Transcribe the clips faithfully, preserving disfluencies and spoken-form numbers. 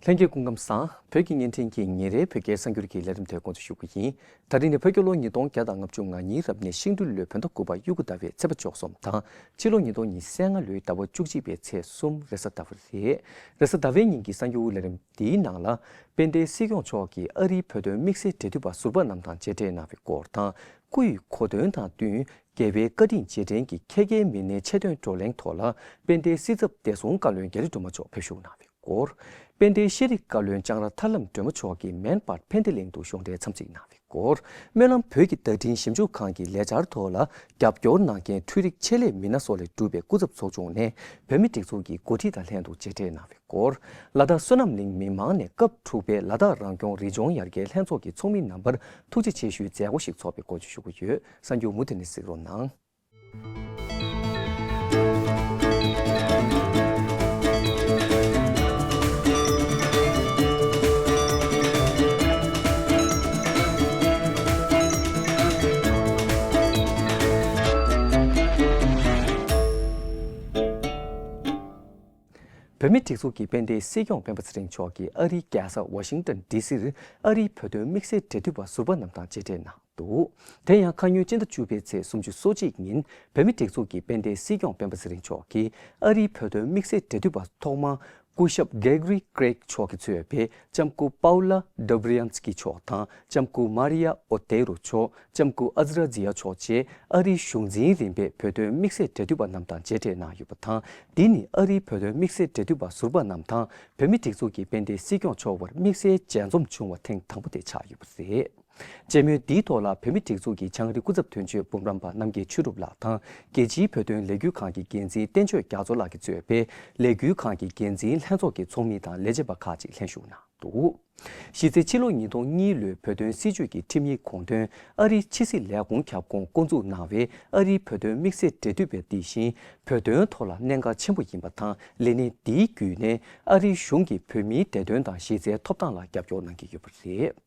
ལྷན་རྒྱས་སྐུ་ཁམས་བཟང་། བོད་ཀྱི་བརྙན་འཕྲིན་གྱི་ཉིན་རེའི་བོད་སྐད་གསར་འགྱུར་གྱི་ལས་རིམ་དེ་འགོ་འཛུགས་ཞུ་གི་ཡིན། ད་རིང་ནི་བོད་རྒྱལ་ལོ་ཉིས་སྟོང་བརྒྱ་དང་ལྔ་བཅུ་ང་གཉིས་རབ་གནས་ཤིང་སྦྲུལ་ལོའི་བོད་ཟླ་དགུ་པ་དབྱར་དགུན་ཟླ་བའི་ཚེས་པ་བཅུ་གསུམ་དང་། ཕྱི་ལོ་ཉིས་སྟོང་ཉི་ཤུ་རྩ་ལྔ་ལོའི་ཟླ་བ་བཅུ་གཅིག་པའི་ཚེས་གསུམ་རེས་གཟའ་ཟླ་བ་རེད། རེས་གཟའ་ཟླ་བའི་ཉིན་གྱི་གསར་འགྱུར་ལས་རིམ་འདིའི་ནང་ལ། དཔལ་ལྡན་སྲིད་སྐྱོང་མཆོག་གིས་ཨ་རིའི་བོད་དོན་དམིགས་བསལ་འབྲེལ་མཐུད་པ་ཟུར་པ་རྣམས་དང་མཇལ་འཕྲད་གནང་བའི་སྐོར་དང་། སྐུ་ཡི་གོ་སྟོན་དང་བསྟུན། རྒྱལ་བའི་བཀའ་དྲིན་རྗེས་དྲན་གྱི་ཁྱད་མཁས་མི་སྣའི་ཆེད་དོན་བགྲོ་གླེང་ཐོག་ལ། དཔལ་ལྡན་སྲིད་ཚབ་བདེ་སྲུང་བཀའ་བློན་རྒྱ་རི་སྒྲོལ་མ་མཆོག་ཕེབས་བཞུགས་གནང་བའི་སྐོར། དཔལ་ལྡན་ཤེས་རིག་བཀའ་བློན་ལྕང་ར་ཐར་ལམ་སྒྲོལ་མ་མཆོག་གིས་མན་སྦར་ཕན་བདེ་གླིང་དུ་གཞུང་འབྲེལ་འཚམས་གཟིགས་གནང་བའི་སྐོར། སྨོན་ལམ་བོད་ཀྱི་བརྡ་འཕྲིན་ཞིབ་འཇུག་ཁང་གི་ལས་འཆར་ཐོག་ལ་རྒྱབ་སྐྱོར་གནང་མཁན་འཕྲུལ་རིག་ཆེད་ལས་མི་སྣ་སོགས་ལས་གྲུབ་པའི་སྐུ་ཚབ་ཚོགས་ཆུང་ནས་བོད་མིའི་སྒྲིག་འཛུགས་ཀྱི་འགོ་ཁྲིད་དང་ལྷན་དུ་མཇལ་འཕྲད་གནང་བའི་སྐོར། ལ་དྭགས་བསོད་ནམས་གླིང་མི་མང་ནས་སྐབས་དྲུག་པའི་ལ་དྭགས་རང་སྐྱོང་རི་ལྗོངས་ཡར་རྒྱས་ལྷན་ཚོགས་ཀྱི་ཚོགས་མི་རྣམ་པར་ཐུགས་རྗེ་ཆེ་ཞུའི་མཛད་སྒོ་ཞིག་ཚོགས་པའི་སྐོར་བརྗོད་ཞུ་གི་ཡོད། གསར་འགྱུར་མུ་མཐུད་ནས་གཟིགས་རོགས་གནང་། བོད་མིའི་སྒྲིག་འཛུགས་ཀྱི་དཔལ་ལྡན་སྲིད་སྐྱོང་སྤེན་པ་ཚེ་རིང་མཆོག་གིས་ཨ་རིའི་རྒྱལ་ས་ཝ་ཤིང་ཏན་ཌི་སིར་ཨ་རིའི་བོད་དོན་དམིགས་བསལ་འབྲེལ་མཐུད་པ་ཟུར་པ་རྣམས་དང་མཇལ་འཕྲད་གནང་འདུག། དེ་ཡང་ཁ་སྔོན་སྤྱི་ཟླ་བཅུ་པའི་ཚེས་སོ་གཅིག་ཉིན་བོད་མིའི་སྒྲིག་འཛུགས་ཀྱི་དཔལ་ལྡན་སྲིད་སྐྱོང་སྤེན་པ་ཚེ་རིང་མཆོག་གིས་ཨ་རིའི་བོད་དོན་དམིགས་བསལ་འབྲེལ་མཐུད་པ་ཐོག་མ་སྐུ་ཞབས་གྷེ་གྷི་རི་ཀྲེག་མཆོག་གིས་གཙོས་པའི་ལྕམ་སྐུ་པའུ་ལ་ཌོབ་རི་ཡན་སི་ཀི་མཆོག་དང་ལྕམ་སྐུ་མཱ་རི་ཡ་ཨོ་ཏེ་རོ་མཆོག་ལྕམ་སྐུ་ཨ་ཛི་ར་ཛི་ཡ་མཆོག་བཅས་ཨ་རིའི་གཞུང་འཛིན་རིམ་པའི་བོད་དོན་དམིགས་བསལ་འབྲེལ་མཐུད་པ་རྣམས་དང་མཇལ་འཕྲད་གནང་ཡོད་པ་དང་། འདི་ནི་ཨ་རིའི་བོད་དོན་དམིགས་བསལ་འབྲེལ་མཐུད་པ་ཟུར་པ་རྣམས་དང་བོད་མིའི་སྒྲིག་འཛུགས་ཀྱི་དཔལ་ལྡན་སྲིད་སྐྱོང་མཆོག་དབར་དམིགས་བསལ་མཇལ་འཛོམས་བྱུང་བ་ཐེངས་དང་པོ་དེ་ཆགས་ཡོད་པ་རེད། མཇལ་མོལ་འདིའི་ཐོག་ལ་བོད་མིའི་སྒྲིག་འཛུགས་ཀྱི་བྱང་རི་སྐུ་ཚབ་དོན་གཅོད་འབུམ་རམས་པ་རྣམ་རྒྱལ་ཆོས་གྲུབ་ལགས་དང་། རྒྱལ་སྤྱིའི་བོད་དོན་ལས་འགུལ་ཁང་གི་འགན་འཛིན་བསྟན་ཆོས་རྒྱ་མཚོ་ལགས་ཀྱིས་གཙོས་པའི་ལས་འགུལ་ཁང་གི་འགན་འཛིན་ལྷན་ཚོགས་ཀྱི་ཚོགས་མི་དང་ལས་བྱེད་པ་ཁག་ཅིག་ལྷན་ཞུགས་གནང་འདུག། གཞི་རྩའི་ཕྱི་ལོ་ཉིས་སྟོང་གཉིས་ལོའི་བོད་དོན་སྲིད་བྱུས་ཀྱི་ཁྲིམས་ཡིག་དགོངས་དོན་ཨ་རིའི་ཕྱི་སྲིད་ལས་ཁུངས་ཁྱབ་ཁོངས་བསྐོ་འཛུགས་གནང་བའི་ཨ་རིའི་བོད་དོན་དམིགས་བསལ་འབྲེལ་མཐུད་པའི་དེ་བཞིན་བོད་དོན་ཐོག་ལ་གནད་འགག་ཆེན་པོ་ཡིན་པ་དང་། ལས་གནས་འདིའི་བརྒྱུད་ནས་ཨ་རིའི་གཞུང་གིས་བོད་མིའི་བདེ་དོན་དང་གཞི་རྩའི་ཐོབ་ཐང་ལ་རྒྱབ་སྐྱོར་གནང་གི་ཡོད་པ་རེད།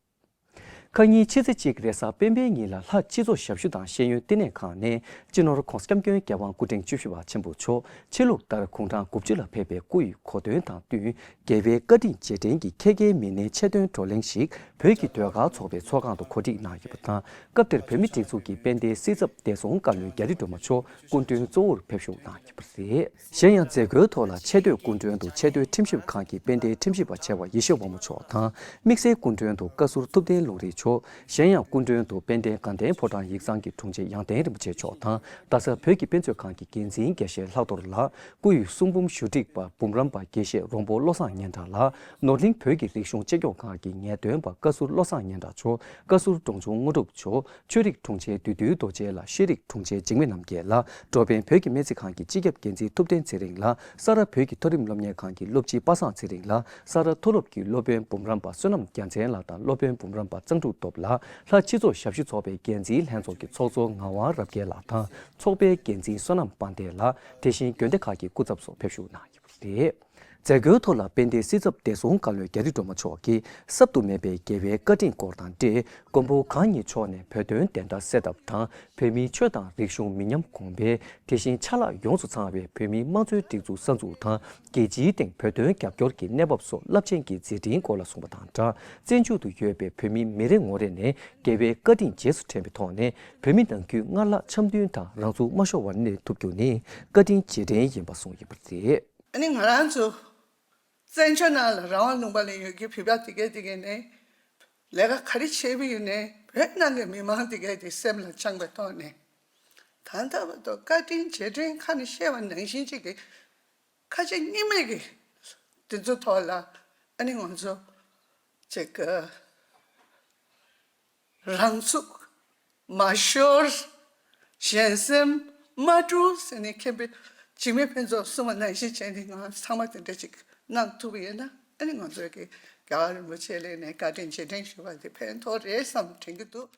ཁ་ཉིན་ཕྱི་ཚེས་གཅིག་རེས་གཟའ་སྤེན་པའི་ཉིན་ལ་ལྷ་སྤྱི་ཚོགས་ཞབས་ཞུ་དང་ཤེས་ཡོན་བསྟི་གནས་ཁང་ནས་སྤྱི་ནོར་༧གོང་ས་༧སྐྱབས་མགོན་རྒྱལ་དབང་སྐུ་ཕྲེང་བཅུ་བཞི་པ་ཆེན་པོ་མཆོག་ཕྱི་ལུགས་ལྟར་དགུང་གྲངས་དགུ་བཅུ་ལ་ཕེབས་པའི་སྐུ་ཡི་གོ་སྟོན་དང་བསྟུན། རྒྱལ་བའི་བཀའ་དྲིན་རྗེས་དྲན་གྱི་ཁྱད་མཁས་མི་སྣའི་ཆེད་དོན་བགྲོ་གླེང་ཞིག་བོད་ཀྱི་ཟློས་གར་ཚོགས་པའི་ཚོགས་ཁང་དུ་གོ་སྒྲིག་གནང་ཡོད་པ་དང་། སྐབས་དེར་བོད་མིའི་སྒྲིག་འཛུགས་ཀྱི་དཔལ་ལྡན་སྲིད་ཚབ་བདེ་སྲུང་བཀའ་བློན་རྒྱ་རི་སྒྲོལ་མ་མཆོག་སྐུ་མགྲོན་གཙོ་བོར་ཕེབས་བཞུགས་གནང་ཡོད་པ་རེད། གཞན་ཡང་མཛད་སྒོའི་ཐོག་ལ་ཆེས་མཐོའི་སྐུ་མགྲོན་དུ་ཆེས་མཐོའི་ཁྲིམས་ཞིབ་ཁང་གི་དཔལ་ལྡན་ཁྲིམས་ཞིབ་པ་ཆེ་བ་ཡེ་ཤེས་དབང་མོ་མཆོག་དང་། དམིགས་བསལ་སྐུ་མགྲོན་དུ་བཀའ་ཟུར་ཐུབ་བསྟན་ལུང་རིགས་མཆོག་གཞན་ཡང་སྐུ་མགྲོན་དུ་དཔལ་ལྡན་དགའ་ལྡན་ཕོ་བྲང་ཡིག་ཚང་གི་དྲུང་ཆེ་ཡང་སྟེང་རིན་པོ་ཆེ་མཆོག་དང་། རྡ་ས་བོད་ཀྱི་དཔེ་མཛོད་ཁང་གི་འགན་འཛིན་དགེ་བཤེས་ལྷག་རྡོར་ལགས། སྐུ་ཡི་གསུང་འབུམ་ཞུ་སྒྲིག་པ་འབུམ་རམས་པ་དགེ་བཤེས་རོང་པོ་བློ་བཟང་སྙན་གྲགས་ལགས། ནོར་གླིང་བོད་ཀྱི་རིག་གཞུང་གཅེས་སྐྱོང་ཁང་གི་ངེས་སྟོན་པ་བཀའ་ཟུར་བློ་བཟང་སྙན་གྲགས་མཆོག་བཀའ་ཟུར་འབྲོང་ཆུང་དངོས་གྲུབ་མཆོག་ཆོས་རིག་དྲུང་ཆེ་བདུད་འདུལ་རྡོ་རྗེ་ལགས། ཤེས་རིག་དྲུང་ཆེ་འཇིགས་མེད་རྣམ་རྒྱལ་ལགས། འགྲོ་ཕན་བོད་ཀྱི་སྨན་རྩིས་ཁང་གི་སྤྱི་ཁྱབ་འགན་འཛིན་ཐུབ་བསྟན་ཚེ་རིང་ལགས། ས་རཱ་བོད་ཀྱི་མཐོ་རིམ་སློབ་གཉེར་ཁང་གི་སློབ་སྤྱི་པ་སངས་ཚེ་རིང་ལགས། ས་རཱ་མཐོ་སློབ་ཀྱི་སློབ་དཔོན་འབུམ་རམས་པ་བསོད་ནམས་རྒྱལ་མཚན་ལགས་དང་སློབ་དཔོན་འབུམ་རམས་པ་གཙང་ཕྲུག་སྟོབས་ལགས། ལྷ་སྤྱི་ཚོགས་ཞབས་ཞུ་ཚོགས་པའི་འགན་འཛིན་ལྷན་ཚོགས་ཀྱི་ཚོགས་གཙོ་ངག་དབང་རབ་རྒྱས་ལགས་དང་ཚོགས་པའི་འགན་འཛིན་བསོད་ནམས་དཔལ་ལྡན་ལགས། དེ་བཞིན་དགོན་སྡེ་ཁག་གི་སྐུ་ཚབ་སོགས་ཕེབས་བཞུགས་གནང་ཡོད་པ་རེད། མཛད་སྒོའི་ཐོག་ལ་དཔལ་ལྡན་སྲིད་ཚབ་བདེ་སྲུང་བཀའ་བློན་རྒྱ་རི་སྒྲོལ་མ་མཆོག་གིས་གསར་དུ་སྨིན་པའི་རྒྱལ་བའི་བཀའ་དྲིན་སྐོར་དང་འབྲེལ། མགོན་པོ་གང་ཉིད་མཆོག་ནས་བོད་དོན་བདེན་མཐའ་གསལ་ཐབས་དང་། བོད་མིའི་ཆོས་དང་རིག་གཞུང་མི་ཉམས་གོང་འཕེལ། དེ་བཞིན་ཆ་ལག་ཡོངས་སུ་ཚང་བའི་བོད་མིའི་དམངས་གཙོའི་སྒྲིག་འཛུགས་གསར་འཛུགས་དང་། རྒྱལ་སྤྱིའི་སྟེང་བོད་དོན་རྒྱབ་སྐྱོར་གྱི་གནས་བབ་སོགས་རླབས་ཆེན་གྱི་མཛད་འཕྲིན་སྐོར་ལ་གསུངས་པ་དང་སྦྲགས། བཙན་བྱོལ་དུ་ཡོད་པའི་བོད་མི་མི་རེ་ངོ་རེ་ནས་རྒྱལ་བའི་བཀའ་དྲིན་རྗེས་སུ་དྲན་པའི་ཐོག་ནས། བོད་མི་ནང་ཁུལ་སྔར་ལྷག་འཆམ་མཐུན་དང་རང་ཚུགས་མ་ཤོར་བར་གནས་ཐུབ་རྒྱུ་ནི་བཀའ་དྲིན་རྗེས་དྲན་ཡིན་པ་གསུངས་ཡོད་པ་རེད། ཨ་ནི་ང་རང་ཚོ་བཙན་བྱོལ་ནང་ལ་རང་དབང་ལུང་པ་ལ་ཡོད་ཀྱི་བོད་པ་དེ་གས་དེ་གས་ནས་ལས་ཀ་ག་རེ་བྱས་པ་ཡིན་ནའི་བོད་ནང་གི་མི་མང་དེ་གས་དེ་སེམས་ལ་བཅངས་པའི་ཐོག་ནས་ད་ལྟ་བར་དུ་བཀའ་དྲིན་རྗེས་དྲན་ཁ་ནས་བཤད་པ་ནང་བཞིན་ཅིག་གི་ཁ་ཆེ་གཉིས་མེད་ཀྱི་དེ་ཚོ་ཐོག་ལ་ཨ་ནི་ང་ཚོ་ཅིག་གི་རང་ཚུགས་མ་ཤོར། གཞན་སེམས་མ་དཀྲུག་ཟེར་ནས་མཁན་པོ་འཇིགས་མེད་ཕུན་ཚོགས་གསུངས་པ་ནང་བཞིན་བྱས་ནས་ང་ཚང་མ་དེ་འདྲ་ཅིག་གནང་ཐུབ་པ་ཡིན་ན་ཨ་ནི་ང་ཚོའི་གི་རྒྱལ་བ་རིན་པོ་ཆེ་ལ་ནས་བཀའ་དྲིན་རྗེས་དྲན་ཞུ་བ་དེ་ཕན་ཐོགས་རེད་བསམ་དྲན་གྱི་འདུག།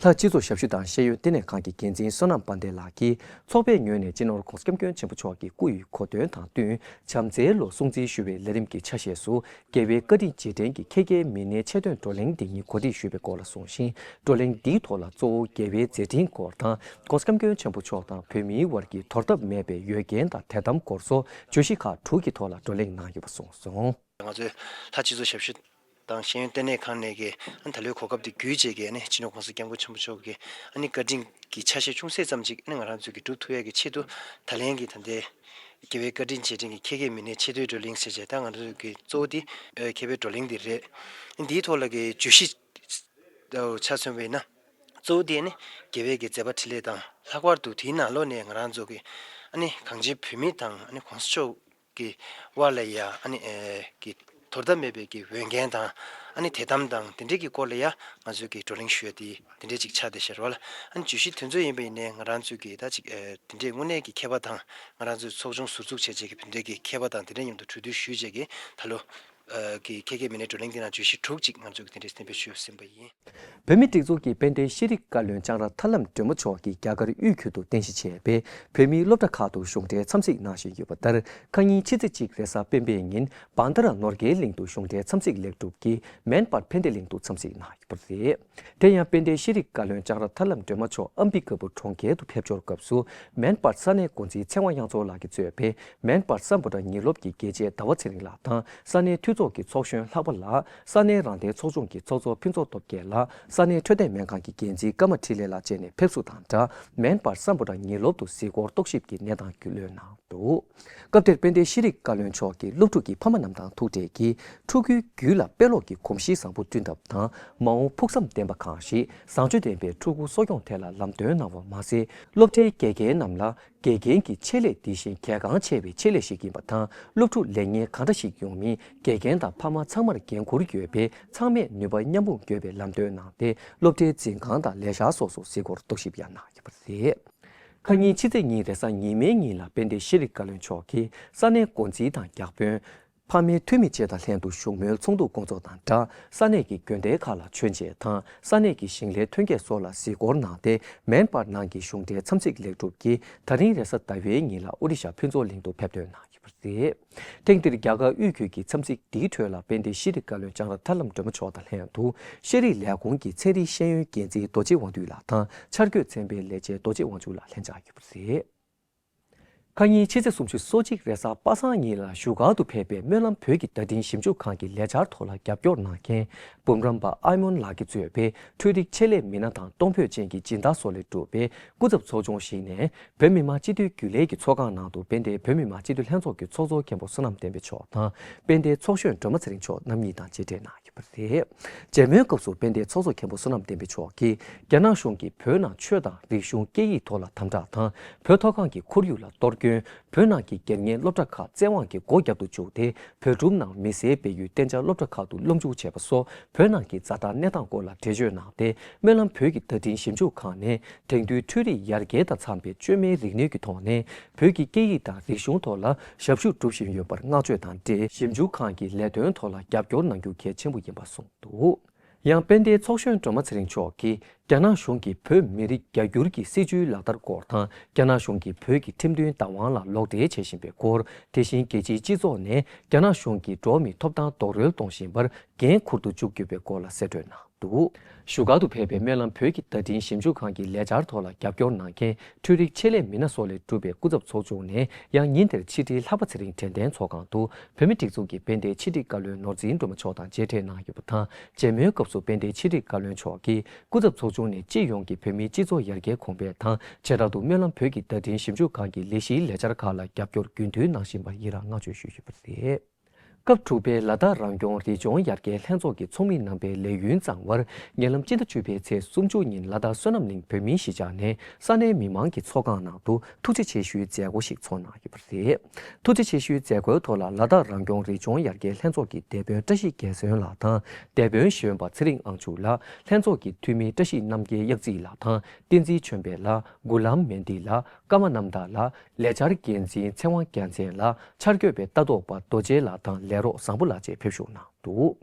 ལྷ་སྤྱི་ཚོགས་ཞབས་ཞུ་དང་ཤེས་ཡོན་བསྟི་གནས་ཁང་གི་འགན་འཛིན་བསོད་ནམས་དཔལ་ལྡན་ལགས་ཀྱིས་ཚོགས་པའི་ངོས་ནས་སྤྱི་ནོར་༧གོང་ས་༧སྐྱབས་མགོན་ཆེན་པོ་མཆོག་གི་སྐུ་ཡི་གོ་སྟོན་དང་བསྟུན་བྱམས་བརྩེའི་ལོ་སྲུང་བརྩི་ཞུ་བའི་ལས་རིམ་གྱི་ཆ་ཤས་སུ། རྒྱལ་བའི་བཀའ་དྲིན་རྗེས་དྲན་གྱི་ཁྱད་མཁས་མི་སྣའི་ཆེད་དོན་བགྲོ་གླེང་འདི་ཉིད་གོ་སྒྲིག་ཞུས་པའི་སྐོར་ལ་གསུངས་ཤིང་། བགྲོ་གླེང་འདིའི་ཐོག་ལ་གཙོ་བོ་རྒྱལ་བའི་མཛད་འཕྲིན་སྐོར་དང་། ༸གོང་ས་༸སྐྱབས་མགོན་ཆེན་པོ་མཆོག་དང་བོད་མིའི་དབར་གྱི་དོར་ཐབས་མེད་པའི་འོས་འགན་དང་དད་དམ་སྐོར་སོགས་བརྗོད་གཞི་ཁག་དྲུག་གི་ཐོག་ལ་བགྲོ་གླེང་གནང་ཡོད་པ་གསུངས་སོང་། ང་ཚོའི་ལྷ་སྤྱི་ཚོགས་ཞབས་ཞུ་དང་ཤེས་ཡོན་ལྟེ་གནས་ཁང་ནས་ཀྱི་ཨ་ནི་ད་ལོའི་གོ་སྐབས་དེ་བརྒྱུད་བྱས་ཀྱི་ཨ་ནི་སྤྱི་ནོར་༸གོང་ས་༸སྐྱབས་མགོན་ཆེན་པོ་མཆོག་གི་ཨ་ནི་བཀའ་དྲིན་གྱི་ཆ་ཤས་ཅུང་ཟད་ཙམ་ཅིག་ཨ་ནི་ང་རང་ཚོས་ཀྱི་སྒྲུབ་ཐུབ་ཡས་ཀྱི་ཆེད་དུ། ད་ལན་གྱི་ད་ལྟའི་རྒྱལ་བའི་བཀའ་དྲིན་རྗེས་དྲན་གྱི་ཁྱད་ཁྱད་མི་སྣའི་ཆེ་མཐོའི་བགྲོ་གླེང་ཟེར་བྱས། ད་ང་ཚོ་གི་གཙོ་བོ་དེ་ཨ་མཁས་པའི་བགྲོ་གླེང་དེ་རེད། འདིའི་ཐོག་ལ་གི་བརྗོད་གཞི་ཆ་མཚོན་པ་ཡིན་ན། གཙོ་བོ་དེ་ནི་རྒྱལ་བའི་གི་མཛད་པ་འཕྲིན་ལས་དང་། ལྷག་པར་དུ་དེའི་ནང་ལོགས་ནས་ང་རང་ཚོ་གི་ཨ་ནི་གངས་ཅན་བོད་མི་དང་ཨ་ནི་༸གོང་ས་མཆོག་གི་དབར་ལ་ཡ་ཨ་ནི་ཨེ་གི་དོར་ཐབས་མེད་པའི་གི་འོས་འགན་དང་། ཨ་ནི་དད་དམ་དང་དེ་འདྲའི་གི་སྐོར་ལ་ཡ་ང་ཚོས་གི་བགྲོ་གླེང་ཞུ་ཡ་དེ་དེ་འདྲའི་ཅིག་ཆགས་བསྡད་ཤར་བ་ལ། ཨ་ནི་བརྗོད་གཞི་དེ་ཚོ་ཡིན་པ་ཡིན་ནའི་ང་རང་ཚོས་གི་ད་ཅིག་ཨེ་དེ་འདྲའི་དངོས་གནས་ཀྱི་མཁས་པ་དང་། ང་རང་ཚོའི་ཚོགས་ཆུང་ཟུར་འཛུགས་བྱས་བྱས་ཀྱི་དེ་འདྲའི་གི་མཁས་པ་དང་དེ་འདྲའི་མཉམ་དུ་གྲོས་བསྡུར་ཞུས་བྱས་ཀྱི་ད་ལོ་ཨ་གི་ཁྱད་ཁྱད་མི་སྣའི་བགྲོ་གླེང་དེ་ནང་བརྗོད་གཞི་དྲུག་ཅིག་ང་ཚོས་གི་དེ་འདྲའི་གཏན་འབེབས་ཞུས་ཟིན་པ་ཡིན། བོད་མིའི་སྒྲིག་འཛུགས་ཀྱི་དཔལ་ལྡན་ཤེས་རིག་བཀའ་བློན་ལྕང་ར་ཐར་ལམ་སྒྲོལ་མ་མཆོག་གིས་རྒྱ་གར་དབུས་ཁུལ་དུ་རྟེན་གཞི་བྱས་པའི་བོད་མིའི་སློབ་གྲྭ་ཁག་ཏུ་གཞུང་འབྲེལ་འཚམས་གཟིགས་གནང་བཞིན་ཡོད་པ་ལྟར། ཁ་ཉིན་ཕྱི་ཚེས་གཅིག་རེས་གཟའ་སྤེན་པའི་ཉིན་བན་དྷ་ར་ནོར་གྱི་གླིང་དུ་གཞུང་འབྲེལ་འཚམས་གཟིགས་ལེགས་གྲུབ་ཀྱིས་མེན་པར་ཕན་བདེ་གླིང་དུ་འཚམས་གཟིགས་གནང་ཡོད་པ་རེད། དེ་ཡང་དཔལ་ལྡན་ཤེས་རིག་བཀའ་བློན་ལྕང་ར་ཐར་ལམ་སྒྲོལ་མ་མཆོག་ཨམ་བི་ཀ་པུར་གྲོང་ཁྱེར་དུ་ཕེབས་འབྱོར་སྐབས་སུ། མེན་པར་ས་གནས་འགོ་འཛིན་ཚེ་དབང་དབྱངས་མཚོ་ལགས་ཀྱིས་གཙོས་པའི་མེན་པར་སམ་བྷོ་ཊ་ཉིན་སློབ་ཀྱི་དགེ་ཆེ་ཟླ་བ་ཚེ་རིང་ལགས་དང་། ས་གནས་འཐུས་ཚོགས་ཀྱི་ཚོགས་གཞོན་ལྷག་པ་ལགས། ས་གནས་རང་བདེན་ཚོགས་ཆུང་གི་ཚོགས་གཙོ་ཕུན་ཚོགས་སྟོབས་རྒྱལ་ལགས། ས་གནས་འཕྲོད་བསྟེན་སྨན་ཁང་གི་འགན་འཛིན་ཀརྨ་འཕྲིན་ལས་ལགས་བཅས་ནས་ཕེབས་བསུ་དང་སྦྲགས། མེན་པར་སམ་བྷོ་ཊ་ཉིན་སློབ་ཏུ་གཟིགས་སྐོར་རྟོག་ཞིབ་ཀྱི་གནས་སྟངས་རྒྱུས་ལོན་གནང་འདུག་སྐབས་དེར་དཔལ་ལྡན་ཤེས་རིག་བཀའ་བློན་མཆོག་གིས་སློབ་ཕྲུག་གི་ཕ་མ་རྣམས་དང་ཐུག་འཕྲད་ཀྱིས། ཕྲུ་གུའི་རྒྱུད་ལ་དཔེ་ཀློག་གི་གོམས་གཤིས་བཟང་པོ་བསྐྲུན་ཐབས་དང་། མ་འོངས་ཕུགས་བསམ་ལྡན་པ་གང་ཞིག་བཟང་སྤྱོད་ལྡན་པའི་ཕྲུ་གུ་གསོ་སྐྱོང་ཐད་ལ་ལམ་སྟོན་གནང་བ་མ་ཟད། སློབ་གྲྭའི་དགེ་རྒན་རྣམས་ལ་དགེ་རྒན་གྱི་ཆེད་ལས་དེ་བཞིན་གལ་འགངས་ཆེ་བའི་ཆེད་ལས་ཤིག་ཡིན་པ་དང་། སློབ་ཕྲུག་ལེགས་ཉེས་གང་འདྲ་ཞིག་ཡོང་མིན་དགེ་རྒན་དང་ཕ་མ་ཚང་མར་འགན་འཁུར་ཡོད་པས། ཚང་མས་ནུས་པ་མཉམ་སྤུངས་དགོས་པའི་ལམ་སྟོན་གནང་སྟེ། སློབ་གྲྭའི་འཛིན་ཁང་དང་ལས་འཆར་སོགས་སུ་གཟིགས་སྐོར་རྟོག་ཞིབ་ཡང་གནང་ཡོད་པ་རེད། ཁ་ཉིན་ཕྱི་ཚེས་གཉིས་རེས་གཟའ་ཉི་མའི་ཉིན་ལ་དཔལ་ལྡན་ཤེས་རིག་བཀའ་བློན་མཆོག་གིས་ས་གནས་འགོ་འཛིན་དང་བརྒྱ་དཔོན། ཕ་མའི་འཐུས་མི་བཅས་དང་ལྷན་དུ་བཞུགས་མོལ་ཚོགས་འདུ་སྐོང་ཚོགས་དང་སྦྲགས། ས་གནས་ཀྱི་དགོན་སྡེ་ཁག་ལ་བྱོན་རྗེས་དང་། ས་གནས་ཀྱི་ཞིང་ལས་ཐོན་སྐྱེད་སོགས་ལ་གཟིགས་སྐོར་གནང་སྟེ། མེན་པར་ནང་གི་གཞུང་འབྲེལ་འཚམས་གཟིགས་ལེགས་གྲུབ་ཀྱིས་ད་རིང་རེས་གཟའ་ཟླ་བའི་ཉིན་ལ་ཨོ་རི་ཤ་ཕུན་ཚོགས་གླིང་དུ་ཕེབས་ཐོན་གནང་ཡོད་པ་རེད། ཐེངས་འདིར་རྒྱ་གར་དབུས་ཁུལ་གྱི་འཚམས་གཟིགས་འདིའི་ཁྲོད་ལ་དཔལ་ལྡན་ཤེས་རིག་བཀའ་བློན་ལྕང་ར་ཐར་ལམ་སྒྲོལ་མ་མཆོག་དང་ལྷན་དུ་ཤེས་རིག་ལས་ཁུངས་ཀྱི་ཚན་རིག་ཤེས་ཡོན་འགན་འཛིན་རྡོ་རྗེ་དབང་འདུས་ལགས་དང་། འཆར་འགོད་ཚན་པའི་ལས་བྱེད་རྡོ་རྗེ་དབང་ཕྱུག་ལགས་ལྷན་བཅར་ཡོད་པ་རེད། ཁ་ཉིན་ཕྱི་ཚེས་སོ་གཅིག་རེས་གཟའ་པ་སངས་ཉིན་ལ་བཞུགས་སྒར་དུ་ཕེབས་པའི་སྨོན་ལམ་བོད་ཀྱི་བརྡ་འཕྲིན་ཞིབ་འཇུག་ཁང་གི་ལས་འཆར་ཐོག་ལ་རྒྱབ་སྐྱོར་གནང་མཁན་འབུམ་རམས་པ་ཨའི་མོན་ལགས་ཀྱིས་གཙོས་པའི་འཕྲུལ་རིག་ཆེད་ལས་མི་སྣ་དང་གཏོང་ཕོད་ཅན་གྱི་སྦྱིན་བདག་སོགས་ལས་གྲུབ་པའི་སྐུ་ཚབ་ཚོགས་ཆུང་ཞིག་ནས། བོད་མི་མང་སྤྱི་འཐུས་རྒྱུན་ལས་ཀྱི་ཚོགས་ཁང་ནང་དུ་དཔལ་ལྡན་བོད་མི་མང་སྤྱི་འཐུས་ལྷན་ཚོགས་ཀྱི་ཚོགས་གཙོ་མཁན་པོ་བསོད་ནམས་བསྟན་འཕེལ་མཆོག་དང་། དཔལ་ལྡན་ཚོགས་གཞོན་སྒྲོལ་མ་ཚེ་རིང་མཆོག་རྣམ་གཉིས་དང་མཇལ་འཕྲད་གནང་ཡོད་པ་རེད། མཇལ་མོལ་སྐབས་སུ་དཔལ་ལྡན་ཚོགས་གཙོ་མཁན་པོ་བསོད་ནམས་བསྟན་འཕེལ་མཆོག་གིས། རྒྱ་ནག་གཞུང་གིས་བོད་ནང་ཆོས་དང་རིག་གཞུང་སྐད་ཡིག་ཐོག་ལ་དམ་དྲག་དང་། བོད་མཐོ་སྒང་གི་ཁོར་ཡུག་ལ་གཏོར་སྐྱོན། བོད་ནང་གི་སྒེར་གཉེར་སློབ་གྲྭ་ཁག་བཙན་དབང་གིས་སྒོ་བརྒྱབ་ཏུ་བཅུག་སྟེ། བོད་ཕྲུག་ནང་མི་སེར་སྦས་ཡུལ་གཏན་འཇགས་སློབ་གྲྭ་ཁག་ཏུ་སློབ་འཇུག་བྱས་པ་སོགས། བོད་ནང་གི་ཛ་དྲག་གནས་སྟངས་སྐོར་ལ་འགྲེལ་བརྗོད་གནང་སྟེ། སྨོན་ལམ་བོད་ཀྱི་བརྡ་འཕྲིན་ཞིབ་འཇུག་ཁང་ནས། དེང་དུས་འཕྲུལ་རིག་ཡར་རྒྱས་དང་འཚམས་པའི་བཅོས་མའི་རིག་ནུས་ཀྱི་ཐོག་ནས། བོད་ཀྱི་སྐད་ཡིག་དང་རིག་གཞུང་ཐོག་ལ་ཞབས་ཞུ་སྒྲུབ་བཞིན་ཡོད་པར་བསྔགས་བརྗོད་དང་འབྲེལ། ཞིབ་འཇུག་ཁང་གི་ལས་དོན་ཐོག་ལ་རྒྱབ་སྐྱོར་གནང་རྒྱུ་གལ་ཆེན་པོ་ཡིན་པ་གསུངས་འདུག་ཡང་དཔལ་ལྡན་ཚོགས་གཞོན་སྒྲོལ་མ་ཚེ་རིང་མཆོག་གིས། རྒྱ་ནག་གཞུང་གིས་བོད་མི་རིགས་རྒྱ་སྒྱུར་གྱི་སྲིད་བྱུས་ལག་བསྟར་སྐོར་དང་། རྒྱ་ནག་གཞུང་གིས་བོད་ཀྱི་ཁྲིམས་མཐུན་བདག་དབང་ལ་ལོག་འགྲེལ་བྱེད་བཞིན་པའི་སྐོར། དེ་བཞིན་རྒྱལ་སྤྱིའི་སྤྱི་ཚོགས་ནས་རྒྱ་ནག་གཞུང་གིས་འགྲོ་བ་མིའི་ཐོབ་ཐང་རྡོག་རོལ་གཏོང་བཞིན་པར་འགན་འཁུར་དུ་བཅུག་རྒྱུ་བའི་སྐོར་ལ་གསལ་བཀྲོལ་གནང་འདུག་ཞུ་སྒར་དུ་ཕེབས་པའི་སྨོན་ལམ་བོད་ཀྱི་བརྡ་འཕྲིན་ཞིབ་འཇུག་ཁང་གི་ལས་འཆར་ཐོག་ལ་རྒྱབ་སྐྱོར་གནང་མཁན་འཕྲུལ་རིག་ཆེད་ལས་མི་སྣ་སོགས་ལས་གྲུབ་པའི་སྐུ་ཚབ་ཚོགས་ཆུང་ནས། ཡང་ཉིན་དེར་ཕྱི་དྲིལ་ལྷག་པ་ཚེ་རིང་དྲན་རྟེན་ཚོགས་ཁང་དུ། བོད་མིའི་སྒྲིག་འཛུགས་ཀྱི་དཔལ་ལྡན་ཕྱི་དྲིལ་བཀའ་བློན་ནོར་འཛིན་སྒྲོལ་མ་མཆོག་དང་མཇལ་འཕྲད་གནང་ཡོད་པ་དང་། མཇལ་མོལ་སྐབས་སུ་དཔལ་ལྡན་ཕྱི་དྲིལ་བཀའ་བློན་མཆོག་གིས། སྐུ་ཚབ་ཚོགས་ཆུང་ནས་སྤྱི་ཡོངས་ཀྱི་བོད་མིའི་སྤྱི་ཚོགས་ཡར་རྒྱས་གོང་འཕེལ་དང་། བྱེ་བྲག་ཏུ་སྨོན་ལམ་བོད་ཀྱི་བརྡ་འཕྲིན་ཞིབ་འཇུག་ཁང་གི་ལས་གཞིའི་ལས་འཆར་ཁག་ལ་རྒྱབ་སྐྱོར་རྒྱུན་མཐུད་གནང་བཞིན་པར་ཡི་རངས་བསྔགས་བརྗོད་ཞུས་ཡོད་པ་རེད། སྐབས་དྲུག་པའི་ལ་དྭགས་རང་སྐྱོང་རི་ལྗོངས་ཡར་རྒྱས་ལྷན་ཚོགས་ཀྱི་ཚོགས་མི་རྣམ་པའི་ལས་ཡུན་གཙང་བར། ཉེ་ལམ་སྤྱི་ཟླ་བཅུ་པའི་ཚེས་སུམ་ཅུ་ཉིན་ལ་དྭགས་བསོད་ནམས་གླིང་བོད་མིའི་གཞིས་ཆགས་ནས་ས་གནས་མི་མང་གི་ཚོགས་ཁང་ནང་དུ་ཐུགས་རྗེ་ཆེ་ཞུའི་མཛད་སྒོ་ཞིག་ཚོགས་གནང་ཡོད་པ་རེད། ཐུགས་རྗེ་ཆེ་ཞུའི་མཛད་སྒོའི་ཐོག་ལ་ལ་དྭགས་རང་སྐྱོང་རི་ལྗོངས་ཡར་རྒྱས་ལྷན་ཚོགས་ཀྱི་སྡེ་དཔོན་བཀྲ་ཤིས་རྒྱལ་སོན་ལགས་དང་། སྡེ་དཔོན་གཞོན་པ་ཚེ་རིང་དབང་ཕྱུག་ལགས། ལྷན་ཚོགས་ཀྱི་འཐུས་མི་བཀྲ་ཤིས་རྣམ་རྒྱལ་གཡག་རྩེ་ལགས་དང་། བསྟན་འཛིན་ཆོས་འཕེལ་ལགས། གུ་ལམ་མེན་ཏི་ལགས། ཀརྨ་རྣམ་དག་ལགས། ལས་འཆར་འགན་འཛིན་ཚེ་དབང་རྒྱལ་མཚན་ལགས། འཆར་འགོད་པའི་ལྟ་རྟོག་པ་རྡོ་རྗེ་ལགས་དང་ལས་རོགས་བཟང་པོ་ལགས་བཅས་ཕེབས་ཞུགས་གནང་འདུག་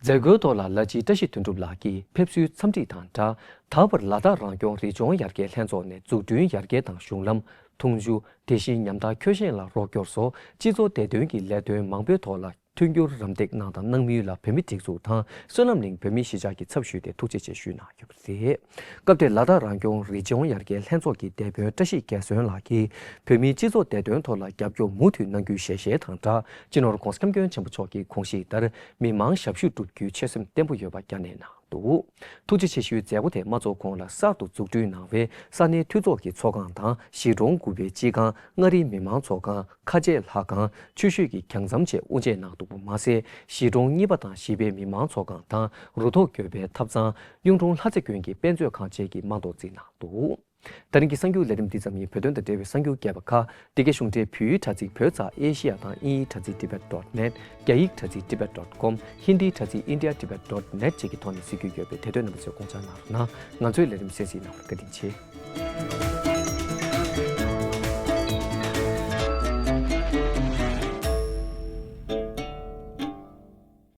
མཛད་སྒོའི་ཐོག་ལ་ལ་སྤྱི་བཀྲ་ཤིས་དོན་གྲུབ་ལགས་ཀྱིས་ཕེབས་བསུའི་འཚམས་འདྲི་དང་སྦྲགས། ད་བར་ལ་དྭགས་རང་སྐྱོང་རི་ལྗོངས་ཡར་རྒྱས་ལྷན་ཚོགས་ནས་འཛུགས་སྐྲུན་ཡར་རྒྱས་དང་གཞུང་ལམ། འཐུང་ཆུ། དེ་བཞིན་ཉམ་ཐག་ཁྱོ་ཤིང་ལ་རོགས་སྐྱོར་སོགས་སྤྱི་ཚོགས་བདེ་དོན་གྱི་ལས་དོན་མང་པོའི་ཐོག་ལ། མཐུན་འགྱུར་རམ་འདེགས་གནང་དང་གནང་མུས་ལ་བོད་མི་སྒྲིག་འཛུགས་དང་བསོད་ནམས་གླིང་བོད་མིའི་གཞིས་ཆགས་ཀྱི་ཚབ་ཞུས་ཏེ་ཐུགས་རྗེ་ཆེ་ཞུས་གནང་ཡོད་པ་རེད། སྐབས་དེར་ལ་དྭགས་རང་སྐྱོང་རི་ལྗོངས་ཡར་རྒྱས་ལྷན་ཚོགས་ཀྱི་སྡེ་དཔོན་བཀྲ་ཤིས་རྒྱལ་སོན་ལགས་ཀྱིས་བོད་མིའི་སྤྱི་ཚོགས་བདེ་དོན་ཐོག་ལ་རྒྱབ་སྐྱོར་མུ་མཐུད་གནང་རྒྱུའི་ཞལ་བཞེས་དང་སྦྲགས། སྤྱི་ནོར་༧གོང་ས་༧སྐྱབས་མགོན་ཆེན་པོ་མཆོག་གི་དགོངས་གཞི་ལྟར་མི་མང་ཞབས་ཞུ་བསྒྲུབ་རྒྱུའི་ཆོད་སེམས་བརྟན་པོ་ཡོད་པ་བསྐྱངས་གནང་གནང་འདུག། ཐུགས་རྗེ་ཆེ་ཞུའི་མཛད་སྒོ་དེ་མ་ཚོགས་གོང་ལ་གསར་དུ་འཛུགས་སྐྲུན་གནང་བའི་ས་གནས་འཐུས་ཚོགས་ཀྱི་ཚོགས་ཁང་དང་གཞིས་གྲོང་དགུ་པའི་སྤྱི་ཁང་། མངའ་རིས་མི་མང་ཚོགས་ཁང་། ཁ་ཆེ་ལྷ་ཁང་། ཆུ་ཤུལ་གྱི་གྱང་ཟམ་བཅས་དབུ་འབྱེད་གནང་འདུག་པ་མ་ཟད། གཞིས་གྲོང་གཉིས་པ་དང་བཞི་པའི་མི་མང་ཚོགས་ཁང་དང་རུ་ཐོག་དགོན་པའི་ཐབ་ཚང་། གཡུང་དྲུང་ལྷ་རྩེ་དགོན་གྱི་དཔེ་མཛོད་ཁང་བཅས་ཀྱི་མ་གཏོགས་བརྩིགས་གནང་འདུག། ད་རིང་གི་གསར་འགྱུར་ལས་རིམ་འདི་ཙམ་ཡིན། བོད་དོན་དང་འབྲེལ་བའི་གསར་འགྱུར་རྒྱས་པ་ཁག་འདི་གའི་གཞུང་འབྲེལ་བོད་ཡིག་དྲ་ཚིགས་བོད་ཙ་ཨེ་ཤི་ཡ་དང་དབྱིན་ཡིག་དྲ་ཚིགས་tibet dot net། རྒྱ་ཡིག་དྲ་ཚིགས་tibet dot com། ཧིན་དིའི་དྲ་ཚིགས་india tibet dot net་བཅས་ཀྱི་ཐོག་ནས་གཟིགས་རྒྱུ་ཡོད་པས། དེ་དོན་རྣམ་པ་ཚོས་དགོངས་འཇགས་གནང་རོགས་གནང་། ང་ཚོའི་ལས་རིམ་གསན་གཟིགས་གནང་བར་བཀའ་དྲིན་ཆེ།